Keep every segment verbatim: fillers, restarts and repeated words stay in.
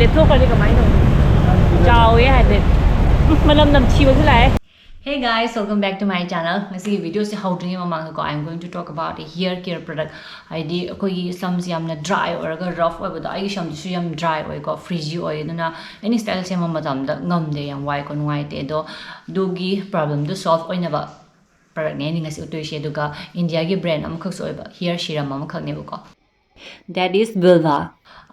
ꯂꯦꯞꯊꯣꯛꯈ꯭ꯔꯗꯤ ꯀꯃꯥꯏꯅ ꯇꯧꯅꯤ? ꯆꯥꯎꯋꯦ ꯍꯥꯏꯐꯦꯠ꯫ ꯎꯝ, ꯃꯅꯝ ꯅꯝꯊꯤꯕꯁꯨ ꯂꯥꯛꯑꯦ꯫ Hey guys, welcome back to my channel. ꯉꯁꯤꯒꯤ ꯚꯤꯗꯤꯑꯣꯁꯦ ꯍꯧꯗ꯭ꯔꯤꯉꯩ ꯃꯃꯥꯡꯗꯀꯣ, I am going to talk about a hair care product. ꯍꯥꯏꯗꯤ ꯑꯩꯈꯣꯏꯒꯤ ꯁꯝꯁꯦ ꯌꯥꯝꯅ ꯗ꯭ꯔꯥꯏ ꯑꯣꯏꯔꯒ ꯔꯐ ꯑꯣꯏꯕꯗꯣ, ꯑꯩꯒꯤ ꯁꯝꯁꯤꯁꯨ ꯌꯥꯝ ꯗ꯭ꯔꯥꯏ ꯑꯣꯏꯀꯣ, ꯐ꯭ꯔꯤꯖꯤ ꯑꯣꯏ, ꯑꯗꯨꯅ ꯑꯦꯅꯤ ꯁ꯭ꯇꯥꯏꯜ ꯁꯦꯝꯕ ꯃꯇꯝꯗ ꯉꯝꯗꯦ, ꯌꯥꯝ ꯋꯥꯏꯀꯣ, ꯅꯨꯡꯉꯥꯏꯇꯦ꯫ ꯑꯗꯣ ꯑꯗꯨꯒꯤ ꯄ꯭ꯔꯣꯕ꯭ꯂꯦꯝꯗꯣ ꯁꯣꯜꯕ ꯑꯣꯏꯅꯕ ꯄ꯭ꯔꯗꯛꯅꯦ ꯑꯩꯅ ꯉꯁꯤ ꯎꯠꯇꯣꯏꯁꯦ꯫ ꯑꯗꯨꯒ ꯏꯟꯗꯤꯌꯥꯒꯤ ꯕ꯭ꯔꯦꯟ ꯑꯃꯈꯛꯁꯨ ꯑꯣꯏꯕ ꯍꯤꯌꯔ ꯁꯤꯔꯝ ꯑꯃꯈꯛꯅꯦꯕꯀꯣ꯫ That is Bilva.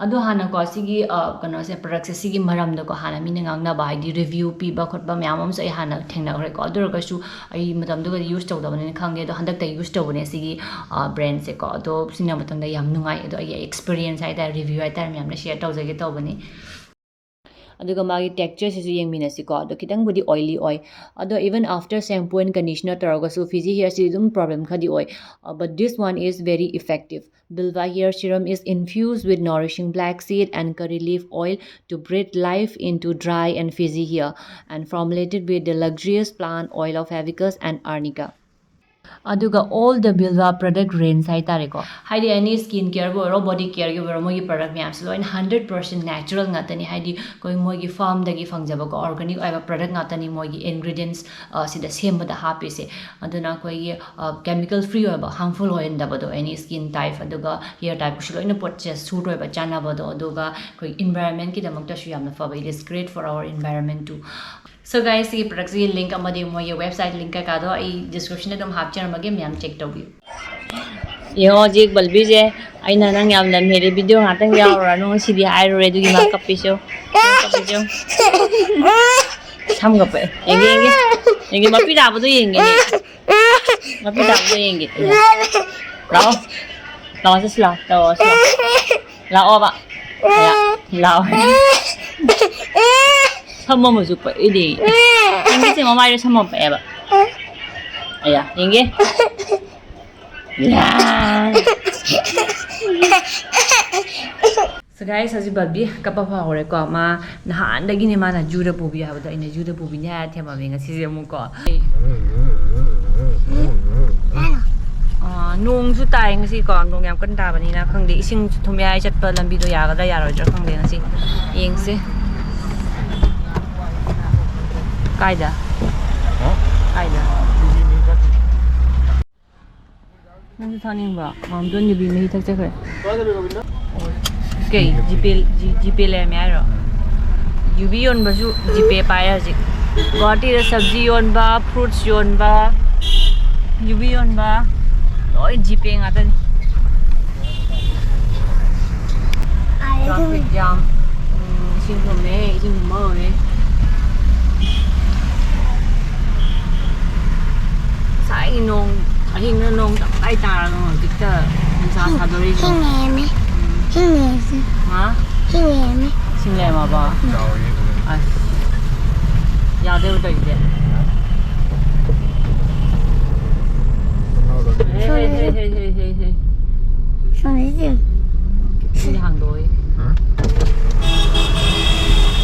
ꯑꯗꯣ ꯍꯥꯟꯅꯀꯣ, ꯁꯤꯒꯤ ꯑ, ꯀꯩꯅꯣꯁꯦ, ꯄ꯭ꯔꯗꯛꯁꯦ, ꯁꯤꯒꯤ ꯃꯔꯝꯗꯀꯣ, ꯍꯥꯟꯅ ꯃꯤꯅ ꯉꯥꯡꯅꯕ, ꯍꯥꯏꯗꯤ ꯔꯤꯚ꯭ꯌꯨ ꯄꯤꯕ ꯈꯣꯠꯄ ꯃꯌꯥꯝ ꯑꯃꯁꯨ ꯑꯩ ꯍꯥꯟꯅ ꯊꯦꯡꯅꯈ꯭ꯔꯦꯀꯣ꯫ ꯑꯗꯨ ꯑꯣꯏꯔꯒꯁꯨ ꯑꯩ ꯃꯇꯝꯗꯨꯒꯗꯤ ꯌꯨꯁ ꯇꯧꯗꯕꯅꯤꯅ ꯈꯪꯗꯦ꯫ ꯑꯗꯣ ꯍꯟꯗꯛꯇ ꯌꯨꯁ ꯇꯧꯕꯅꯦ ꯁꯤꯒꯤ ꯕ꯭ꯔꯦꯟꯁꯦꯀꯣ꯫ ꯑꯗꯣ ꯁꯤꯖꯤꯟꯅꯕ ꯃꯇꯝꯗ ꯌꯥꯝ ꯅꯨꯡꯉꯥꯏ꯫ ꯑꯗꯣ ꯑꯩꯒꯤ ꯑꯦꯛꯁꯄꯤꯔꯤꯌꯦꯟꯁ ꯍꯥꯏꯇꯥꯔꯦ, ꯔꯤꯚ꯭ꯌꯨ ꯍꯥꯏꯇꯥꯔꯦ, ꯃꯌꯥꯝꯅ ꯁꯤꯌꯔ ꯇꯧꯖꯒꯦ ꯇꯧꯕꯅꯤ꯫ ꯑꯗꯨꯒ ꯃꯥꯒꯤ ꯇꯦꯛꯁꯆꯔꯁꯤꯁꯨ ꯌꯦꯡꯃꯤꯟꯅꯁꯤꯀꯣ꯫ ꯑꯗꯣ ꯈꯤꯇꯪꯕꯨꯗꯤ ꯑꯣꯏꯂꯤ ꯑꯣꯏ꯫ ꯑꯗꯣ even after shampoo and conditioner ꯇꯧꯔꯒꯁꯨ ꯐꯤꯖꯤ ꯍꯤꯌꯔꯁꯤ ꯑꯗꯨꯝ ꯄ꯭ꯔꯣꯕ꯭ꯂꯦꯝ ꯈꯔꯗꯤ ꯑꯣꯏ꯫ Uh, but this one is very effective. Bilva hair serum is infused with nourishing black seed and curry leaf oil to breathe life into dry and frizzy hair, and formulated with the luxurious plant oil of hibiscus and arnica. ꯑꯗꯨꯒ all the Bilva product range ꯍꯥꯏꯇꯥꯔꯦꯀꯣ꯫ ꯍꯥꯏꯗꯤ ꯑꯦꯅꯤ skin ꯀꯦꯌꯔꯒꯤ ꯑꯣꯏꯔꯣ, body ꯀꯦꯌꯔꯒꯤ ꯑꯣꯏꯔꯣ, ꯃꯣꯏꯒꯤ product ꯃꯌꯥꯝꯁꯦ ꯂꯣꯏꯅ hundred percent natural ꯉꯥꯛꯇꯅꯤ꯫ ꯍꯥꯏꯗꯤ ꯑꯩꯈꯣꯏ ꯃꯣꯏꯒꯤ ꯐꯥꯔꯝꯗꯒꯤ ꯐꯪꯖꯕꯀꯣ, ꯑꯣꯔꯒꯥꯅꯤꯛ ꯑꯣꯏꯕ ꯄ꯭ꯔꯗꯛ ꯉꯥꯛꯇꯅꯤ ꯃꯣꯏꯒꯤ ꯏꯟꯒ꯭ꯔꯤꯗꯤꯌꯦꯟꯁ ꯁꯤꯗ ꯁꯦꯝꯕꯗ ꯍꯥꯞꯄꯤꯁꯦ꯫ ꯑꯗꯨꯅ ꯑꯩꯈꯣꯏꯒꯤ ꯀꯦꯃꯤꯀꯦꯜ ꯐ꯭ꯔꯤ ꯑꯣꯏꯕ, ꯍꯥꯔꯝꯐꯨꯜ ꯑꯣꯏꯍꯟꯗꯕꯗꯣ, ꯑꯦꯅꯤ ꯁ꯭ꯀꯤꯟ ꯇꯥꯏꯞ ꯑꯗꯨꯒ ꯍꯤꯌꯔ ꯇꯥꯏꯞꯀꯁꯨ ꯂꯣꯏꯅ ꯄꯣꯠꯁꯦ ꯁꯨꯠ ꯑꯣꯏꯕ, ꯆꯥꯟꯅꯕꯗꯣ, ꯑꯗꯨꯒ ꯑꯩꯈꯣꯏ ꯏꯟꯚꯥꯏꯔꯟꯃꯦꯟꯠꯀꯤꯗꯃꯛꯇꯁꯨ ꯌꯥꯝꯅ ꯐꯕ, it is great for our environment too. So guys, ꯁꯤꯒꯤ ꯄ꯭ꯔꯗꯛꯁꯤꯒꯤ ꯂꯤꯡꯛ ꯑꯃꯗꯤ ꯃꯣꯏꯒꯤ ꯋꯦꯕꯁꯥꯏꯠ ꯂꯤꯡꯛ ꯀꯩꯀꯥꯗꯣ ꯑꯩ ꯗꯤꯁꯀ꯭ꯔꯤꯞꯁꯟꯗ ꯑꯗꯨꯝ ꯍꯥꯞꯆꯔꯝꯃꯒꯦ, ꯃꯌꯥꯝ ꯆꯦꯛ ꯇꯧꯕꯤꯌꯨ꯫ ꯌꯦꯡꯉꯣ ꯍꯧꯖꯤꯛ ꯕꯜꯕꯤꯁꯦ, ꯑꯩꯅ ꯅꯪ ꯌꯥꯝ ꯂꯝ ꯍꯦꯜꯂꯦ, ꯚꯤꯗꯤꯑꯣ ꯉꯥꯛꯇꯪ ꯌꯥꯎꯔꯨꯔꯅꯨ ꯉꯁꯤꯗꯤ ꯍꯥꯏꯔꯨꯔꯦ, ꯑꯗꯨꯒꯤ ꯃꯥ ꯀꯞꯄꯤꯁꯦ ꯌꯦꯡꯉꯣ꯫ ꯃꯥ ꯀꯞꯄꯤꯁꯦ ꯌꯦꯡꯉꯣ꯫ ꯁꯝ ꯀꯞꯄꯦ꯫ ꯌꯦꯡꯒꯦ, ꯌꯦꯡꯒꯦ꯫ ꯌꯦꯡꯒꯦ, ꯃꯄꯤ ꯇꯥꯕꯗꯣ ꯌꯦꯡꯒꯦꯅꯦ꯫ ꯃꯄꯤ ꯇꯥꯕꯗꯣ ꯌꯦꯡꯒꯦ꯫ ꯂꯥꯛꯑꯣ꯫ ꯂꯥꯛꯑꯣ, ꯆꯠꯁꯤ ꯂꯥꯛꯑꯣ꯫ ꯇꯧꯔꯁꯤ ꯂꯥꯛꯑꯣ꯫ ꯂꯥꯛꯑꯣꯕ꯫ ꯂꯥꯛꯑꯣ꯫ ꯁꯝ ꯑꯃꯁꯨ ꯄꯛꯏꯅꯦ꯫ ꯌꯦꯡꯒꯦꯁꯦ, ꯃꯃꯥꯏꯗ ꯁꯝ ꯑꯃ ꯄꯛꯑꯦꯕ꯫ ꯑꯌꯥ, ꯌꯦꯡꯒꯦ꯫ ꯌꯥ꯫ So guys, ꯍꯧꯖꯤꯛ ꯕꯜꯕꯤ ꯀꯞꯄ ꯐꯥꯎꯔꯦꯀꯣ꯫ ꯃꯥ ꯅꯍꯥꯟꯗꯒꯤꯅꯦ ꯃꯥꯅ ꯖꯨꯗ ꯄꯨꯕꯤꯌꯨ ꯍꯥꯏꯕꯗꯣ, ꯑꯩꯅ ꯖꯨꯗ ꯄꯨꯕꯤꯅꯤ ꯍꯥꯏꯔ ꯊꯦꯝꯃꯝꯃꯦ꯫ ꯉꯁꯤꯁꯦ ꯑꯃꯨꯛꯀꯣ꯫ ꯑ, ꯑꯥ, ꯅꯣꯡꯁꯨ ꯇꯥꯏ ꯉꯁꯤꯀꯣ, ꯅꯣꯡ ꯌꯥꯝ ꯀꯟꯅ ꯇꯥꯕꯅꯤꯅ ꯈꯪꯗꯦ, ꯏꯁꯤꯡ ꯊꯨꯝꯌꯥꯏ ꯆꯠꯄ ꯂꯝꯕꯤꯗꯣ ꯌꯥꯒꯗ꯭ꯔꯥ ꯌꯥꯔꯣꯏꯗ꯭ꯔꯥ ꯈꯪꯗꯦ ꯉꯁꯤ꯫ ꯌꯦꯡꯁꯦ꯫ ꯀꯥꯏꯗ? ꯍꯥ? ꯀꯥꯏꯗ? ꯅꯪꯁꯨ ꯊꯛꯅꯤꯡꯕ꯭ꯔꯣ? ꯃꯥꯝꯇꯣꯟ ꯌꯨꯕꯤ ꯃꯍꯤ ꯊꯛꯆꯈ꯭ꯔꯦ꯫ ꯀꯩ? ꯖꯤꯄꯦ, ꯖꯤ-, ꯖꯤꯄꯦ ꯂꯩꯔꯝꯃꯦ ꯍꯥꯏꯔꯣ? ꯌꯨꯕꯤ ꯌꯣꯟꯕꯁꯨ ꯖꯤꯄꯦ ꯄꯥꯏꯔꯦ ꯍꯧꯖꯤꯛ꯫ ꯒꯨꯍꯥꯇꯤꯗ ꯁꯕꯖꯤ ꯌꯣꯟꯕ, ꯐ꯭ꯔꯨꯠꯁ ꯌꯣꯟꯕ, ꯌꯨꯕꯤ ꯌꯣꯟꯕ, ꯂꯣꯏ ꯖꯤꯄꯦ ꯉꯥꯛꯇꯅꯤ꯫ Traffic jam꯫ ꯎꯝ, ꯏꯁꯤꯡ ꯊꯨꯝꯃꯦ, ꯏꯁꯤꯡ ꯊꯨꯝꯕ ꯍꯧꯔꯦ꯫ ꯉꯁꯥꯏ ꯅꯣꯡ, ꯑꯍꯤꯡꯗ ꯅꯣꯡ ꯇꯞꯇꯥꯏ ꯇꯥꯔꯒ ꯍꯧꯖꯤꯛꯇ ꯅꯨꯡꯁꯥ ꯁꯥꯗꯣꯔꯛꯏꯁꯦ꯫ ꯏꯁꯤꯡ ꯂꯩꯔꯝꯃꯦ꯫ ꯎꯝ꯫ ꯏꯁꯤꯡ ꯂꯩꯔꯝꯃꯦ꯫ ꯍꯥ? ꯏꯁꯤꯡ ꯂꯩꯔꯝꯃꯦ꯫ ꯏꯁꯤꯡ ꯂꯩꯔꯝꯃꯕꯣ? ꯎꯝ꯫ ꯑꯁ꯫ ꯌꯥꯗꯣꯏꯕ ꯇꯧꯔꯤꯁꯦ꯫ ꯍꯦ, ꯍꯦ, ꯍꯦ꯫ ꯁꯣꯝꯗꯁꯨ꯫ ꯁꯤꯗꯤ ꯍꯥꯡꯗꯣꯛꯑꯣꯌꯦ꯫ ꯍꯥ?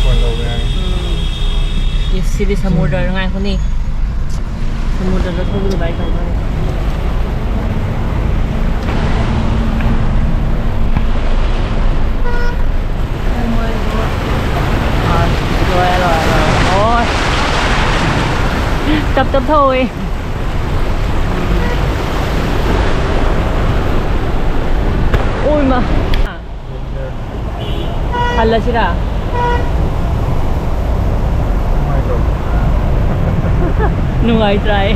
ꯐꯣꯟ ꯂꯧꯒꯦ ꯍꯥꯏ꯫ ꯎꯝ꯫ ꯏꯁ, ꯁꯤꯗꯤ ꯁꯃꯨꯗ꯭ꯔꯗ ꯉꯥꯏꯈꯣꯅꯦ꯫ ꯁꯃꯨꯗ꯭ꯔꯗ ꯊꯧꯕꯗꯣ ꯒꯥꯔꯤ ꯇꯧꯗꯣꯔꯦ꯫ Oh my God꯫ ꯑꯥ, ꯂꯣꯏꯔꯦ, ꯂꯣꯏꯔꯦ, ꯂꯣꯏꯔꯦ꯫ ꯑꯣꯏ꯫ ꯇꯞ ꯇꯞ ꯊꯧꯋꯦ꯫ ꯑꯣꯏꯃ꯫ ꯍꯜꯂꯁꯤꯔꯥ? ꯅꯨꯡꯉꯥꯏꯇ꯭ꯔꯥ ꯑꯩ?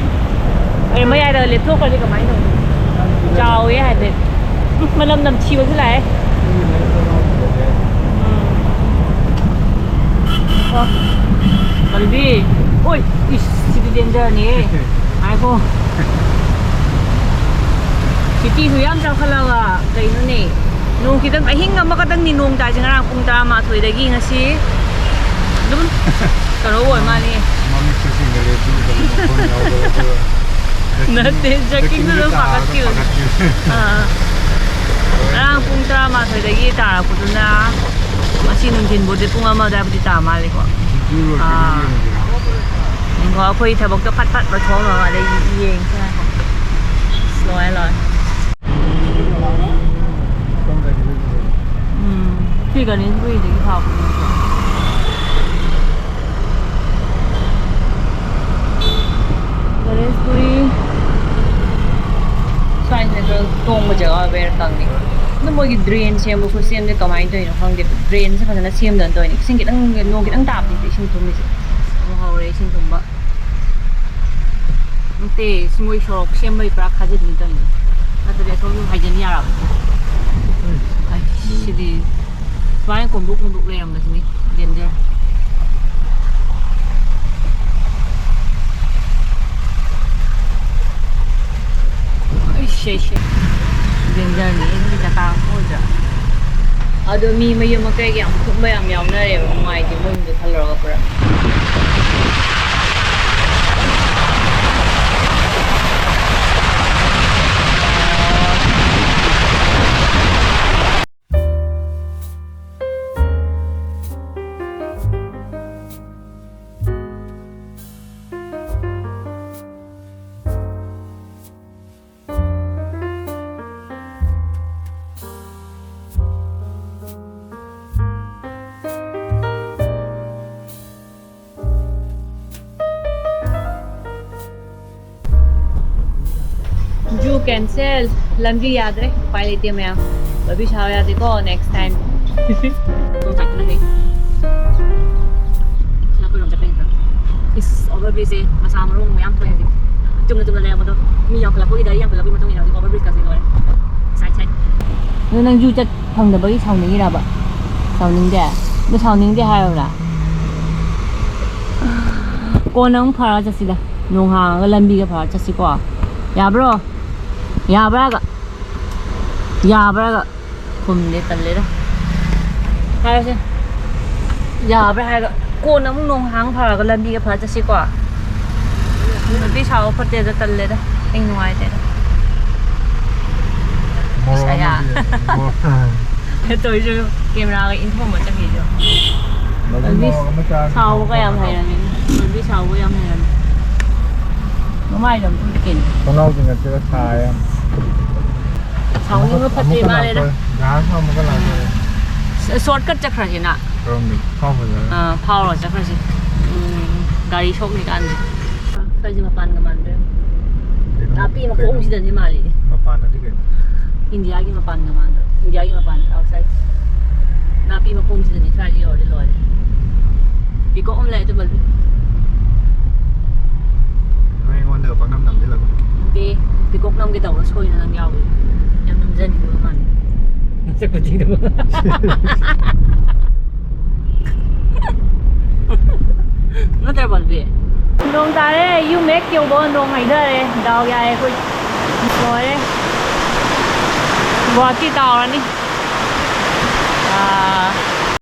ꯑꯩ ꯃꯌꯥꯏꯗ ꯂꯦꯞꯊꯣꯛꯈ꯭ꯔꯗꯤ ꯀꯃꯥꯏꯅ ꯇꯧꯅꯤ? ꯆꯥꯎꯋꯦ ꯍꯥꯏꯐꯦꯠ꯫ ꯎꯝ, ꯃꯅꯝ ꯅꯝꯊꯤꯕꯁꯨ ꯂꯥꯛꯑꯦ꯫ ꯎꯝ꯫ ꯑꯣ꯫ ꯀꯜꯕꯤ꯫ ꯑꯣꯏ! ꯏꯁ, ꯁꯤꯗꯤ danger ꯅꯤꯍꯦ꯫ ꯉꯥꯏꯈꯣ꯫ City ꯁꯨ ꯌꯥꯝ ꯆꯥꯎꯈꯠꯂꯒ ꯀꯩꯅꯣꯅꯦ? ꯅꯣꯡ ꯈꯤꯇꯪ, ꯑꯍꯤꯡ ꯑꯃꯈꯛꯇꯪꯅꯤ ꯅꯣꯡ ꯇꯥꯏꯁꯦ, ꯉꯔꯥꯡ ꯄꯨꯡ ꯇꯔꯥꯃꯥꯊꯣꯏꯗꯒꯤ ꯉꯁꯤ ꯑꯗꯨꯝ ꯀꯩꯅꯣ ꯑꯣꯏ ꯃꯥꯜꯂꯦ꯫ ꯃꯃꯤꯠꯁꯦ ꯁꯤꯡꯒꯜꯂꯦ, ꯑꯗꯨ ꯃꯈꯣꯟ ꯌꯥꯎꯗꯕ ꯑꯗꯨꯒ ꯅꯠꯇꯦ, ꯖꯔꯀꯤꯡꯗꯣ ꯑꯗꯨꯝ ꯄꯥꯈꯠꯈꯤꯕꯅꯦ꯫ ꯑꯥ꯫ ꯉꯔꯥꯡ ꯄꯨꯡ ꯇꯔꯥꯃꯥꯊꯣꯏꯗꯒꯤ ꯇꯥꯔꯛꯄꯗꯨꯅ ꯉꯁꯤ ꯅꯨꯡꯊꯤꯟꯕꯨꯗꯤ ꯄꯨꯡ ꯑꯃ ꯑꯗꯨꯋꯥꯏꯕꯨꯗꯤ ꯇꯥ ꯃꯥꯜꯂꯦꯀꯣ꯫ ꯑꯥ꯫ ꯉꯥꯏꯈꯣ, ꯑꯩꯈꯣꯏ ꯊꯕꯛꯇꯣ ꯐꯠ ꯐꯠ ꯂꯣꯏꯊꯣꯛꯑꯝꯃꯒ ꯑꯗꯩ ꯌꯦꯡꯁꯦ ꯉꯥꯏꯈꯣ꯫ ꯂꯣꯏꯔꯦ, ꯂꯣꯏꯔꯦ꯫ ꯎꯝ, ꯁꯤ ꯒꯅꯦꯁꯄꯨꯔꯤꯗꯒꯤ ꯐꯥꯎꯕꯅꯦꯀꯣ꯫ ꯒꯅꯦꯁꯄꯨꯔꯤ ꯁ꯭ꯋꯥꯏꯁꯤꯗ ꯇꯣꯡꯕ ꯖꯒꯥ ꯑꯣꯏꯕꯩꯔꯥ ꯈꯪꯗꯦ꯫ ꯑꯗꯨ ꯃꯣꯏꯒꯤ drain ꯁꯦꯝꯕ ꯈꯨꯠꯁꯦꯝꯁꯦ ꯀꯃꯥꯏꯅ ꯇꯧꯔꯤꯅꯣ ꯈꯪꯗꯦ꯫ Drain ꯁꯦ ꯐꯖꯅ ꯁꯦꯝꯗꯅ ꯇꯧꯔꯤꯅꯦ꯫ ꯏꯁꯤꯡ ꯈꯤꯇꯪ, ꯅꯣꯡ ꯈꯤꯇꯪ ꯇꯥꯕꯗꯩꯗꯤ ꯏꯁꯤꯡ ꯊꯨꯝꯃꯤꯁꯦ꯫ ꯑꯃꯨꯛ ꯍꯧꯔꯦ ꯏꯁꯤꯡ ꯊꯨꯝꯕ꯫ ꯅꯠꯇꯦ, ꯁꯤ ꯃꯣꯏ ꯁꯣꯔꯣꯛ ꯁꯦꯝꯕꯩ ꯄꯨꯔꯥ ꯈꯥꯖꯤꯟꯅꯤ ꯇꯧꯔꯤꯅꯤ꯫ ꯅꯠꯇ꯭ꯔꯗꯤ ꯑꯁꯣꯝ ꯍꯥꯏꯖꯤꯟ ꯌꯥꯔꯕ꯫ ꯑꯩ ꯁꯤꯗꯤ ꯁꯨꯃꯥꯏꯅ ꯀꯣꯝꯕ꯭ꯔꯨꯛ ꯀꯣꯝꯕ꯭ꯔꯨꯛ ꯂꯩꯔꯝꯕꯁꯤꯅꯤ danger꯫ ꯑꯩ ꯁꯦ, ꯁꯦ꯫ Dangerꯅꯤ, ꯑꯩ ꯗꯔꯀꯥꯔ ꯑꯣꯏꯗ꯭ꯔꯥ? ꯑꯗꯣ ꯃꯤ ꯃꯌꯨꯝ ꯃꯀꯩꯒꯤ ꯌꯥꯝ ꯊꯨꯝꯕ ꯌꯥꯝ ꯌꯥꯎꯅꯔꯦꯕ, ꯅꯨꯡꯉꯥꯏꯇꯦ ꯃꯣꯏ ꯌꯨꯝꯗꯣ ꯈꯜꯂꯨꯔꯒ ꯄꯨꯔꯥ꯫ View cancel. ꯂꯝꯕꯤ ꯌꯥꯗ꯭ꯔꯦ, ꯎꯄꯥꯏ ꯂꯩꯇꯦ ꯃꯌꯥꯝ꯫ ꯂꯝꯕꯤ ꯁꯥꯎ ꯌꯥꯗꯦꯀꯣ, next time꯫ ꯁꯣꯝ side ꯇ ꯂꯩ꯫ ꯁꯤꯅ ꯑꯩꯈꯣꯏꯔꯣꯝ ꯆꯠꯄꯩ entrance꯫ ꯏꯁ, over bridge ꯁꯦ ꯃꯆꯥ ꯃꯔꯣꯡ ꯃꯌꯥꯝ ꯊꯣꯛꯑꯦ ꯍꯧꯖꯤꯛ꯫ ꯆꯨꯝꯅ ꯆꯨꯝꯅ ꯂꯩꯔꯝꯕꯗꯣ ꯃꯤ ꯌꯥꯝꯈꯠꯂꯛꯄꯒꯤ, ꯒꯥꯔꯤ ꯌꯥꯝꯈꯠꯂꯛꯄꯒꯤ ꯃꯇꯨꯡ ꯏꯟꯅ ꯍꯧꯖꯤꯛ over bridge ꯀꯥꯁꯦ ꯂꯣꯏꯔꯦ꯫ Side side꯫ ꯑꯗꯣ ꯅꯪ view ꯆꯠ ꯐꯪꯗꯕꯒꯤ ꯁꯥꯎꯅꯤꯡꯉꯤꯔꯕ? ꯁꯥꯎꯅꯤꯡꯗꯦ? ꯑꯗꯨ ꯁꯥꯎꯅꯤꯡꯗꯦ ꯍꯥꯏꯔꯨꯔꯥ? ꯀꯣꯟꯅ ꯑꯃꯨꯛ ꯐꯔꯒ ꯆꯠꯁꯤꯗ꯫ ꯅꯣꯡ ꯍꯥꯡꯉꯒ ꯂꯝꯕꯤꯒ ꯐꯔꯒ ꯆꯠꯁꯤꯀꯣ꯫ ꯌꯥꯕ꯭ꯔꯣ? ꯌꯥꯕ꯭ꯔꯥꯒ? ꯌꯥꯕ꯭ꯔꯥꯒ? ꯈꯨꯝꯗꯦ, ꯇꯜꯂꯦꯗ꯫ ꯍꯥꯏꯔꯁꯦ꯫ ꯌꯥꯕ꯭ꯔꯥ ꯍꯥꯏꯔꯒ, ꯀꯣꯟꯅ ꯑꯃꯨꯛ ꯅꯣꯡ ꯍꯥꯡ ꯐꯔꯒ ꯂꯝꯕꯤꯒ ꯐꯔ ꯆꯠꯁꯤꯀꯣ꯫ ꯅꯨꯄꯤ ꯁꯥꯎꯕ ꯐꯠꯇꯦꯗ, ꯇꯜꯂꯦꯗ꯫ ꯑꯩ ꯅꯨꯡꯉꯥꯏꯇꯦꯗ꯫ ꯃꯣꯔꯣꯛ ꯏꯁ, ꯑꯌꯥ꯫ ꯑꯃꯗꯤ, ꯃꯣꯔꯣꯛ꯫ ꯇꯧꯔꯤꯁꯦ ꯀꯦꯃꯦꯔꯥꯒ ꯏꯟꯊꯣꯛꯑꯝꯕ ꯆꯠꯈꯤꯁꯦ꯫ ꯃꯗꯨ ꯂꯝꯕꯤ ꯃꯣꯔꯣꯛ ꯑꯃ ꯆꯥꯔꯗꯤ ꯁꯥꯎꯕꯒ ꯌꯥꯝ ꯍꯥꯎꯕ꯫ ꯍꯩꯔꯝꯃꯤꯅꯦ꯫ ꯂꯝꯕꯤ ꯁꯥꯎꯕ ꯌꯥꯝ ꯍꯩꯔꯝꯃꯤ꯫ ꯃꯃꯥꯏꯗ ꯑꯃꯨꯛ ꯎꯠꯀꯦꯅꯦ꯫ ꯊꯣꯡꯅꯥꯎꯁꯤꯡ ꯑꯁꯤꯗ ꯁꯥꯔꯦ꯫ ꯁꯥꯎꯅꯤꯡꯕ ꯐꯠꯇꯦ ꯑꯃꯨꯛꯀ ꯃꯥꯜꯂꯦꯗ꯫ ꯂꯥꯛꯇꯣꯔꯦ꯫ ꯖꯍꯥꯖ ꯑꯃꯨꯛꯀ ꯂꯥꯛꯇꯣꯔꯦ꯫ ꯁ-, shortcut ꯆꯠꯈ꯭ꯔꯁꯤꯅ꯫ ꯀꯔꯣꯝꯗ? ꯐꯥꯎꯔꯒ? ꯑꯥ, ꯐꯥꯎꯔꯒ ꯆꯠꯈ꯭ꯔꯁꯤ꯫ ꯎꯝ, ꯒꯥꯔꯤ ꯁꯣꯛꯅꯤꯀꯥꯟꯗꯤ꯫ ꯁ꯭ꯋꯥꯏꯁꯦ ꯃꯄꯥꯟꯒ ꯃꯥꯟꯗ꯭ꯔꯦ꯫ ꯀꯩꯅꯣ? ꯅꯥꯄꯤ ꯀꯩꯅꯣ? ꯃꯈꯣꯡꯁꯤꯗꯅꯦ ꯃꯥꯜꯂꯤꯁꯦ꯫ ꯃꯄꯥꯟꯗꯗꯤ ꯀꯩꯅꯣ? ꯏꯟꯗꯤꯌꯥꯒꯤ ꯃꯄꯥꯟꯒ ꯃꯥꯟꯗ꯭ꯔꯣ? ꯏꯟꯗꯤꯌꯥꯒꯤ ꯃꯄꯥꯟ outside꯫ ꯅꯥꯄꯤ ꯃꯈꯣꯡꯁꯤꯗꯅꯦ ꯁ꯭ꯋꯥꯏꯗ ꯌꯧꯔꯗꯤ ꯂꯣꯏꯔꯦ꯫ ꯄꯤꯀꯣꯛ ꯑꯃ ꯂꯩ ꯑꯗꯨ ꯕꯜꯕꯤ꯫ ꯅꯣꯏ ꯑꯩꯉꯣꯟꯗꯒ ꯄꯪꯅꯝ ꯅꯝꯁꯤꯜꯂꯛꯄ꯫ ꯅꯠꯇꯦ, ꯄꯤꯀꯣꯛ ꯅꯝꯒꯦ ꯇꯧꯔ ꯁꯣꯏꯗꯅ ꯅꯪ ꯌꯥꯎꯋꯦ꯫ ꯌꯥꯝ ꯅꯝꯖꯅꯤꯡꯗꯕ ꯃꯥꯜꯂꯦ꯫ ꯅꯁꯛ ꯈꯨꯊꯤꯗꯨꯒ꯫ ꯅꯠꯇ꯭ꯔ ꯕꯜꯕꯤ? ꯅꯣꯡ ꯇꯥꯔꯦ, ꯌꯨꯝ ꯍꯦꯛ ꯌꯧꯕ ꯅꯣꯡ ꯍꯩꯊꯔꯦ꯫ ꯗꯥꯎ ꯌꯥꯏ ꯑꯩꯈꯣꯏ꯫ ꯂꯣꯏꯔꯦ꯫ ꯒꯨꯍꯥꯇꯤ ꯇꯥꯎꯔꯅꯤ꯫ ꯑꯥ,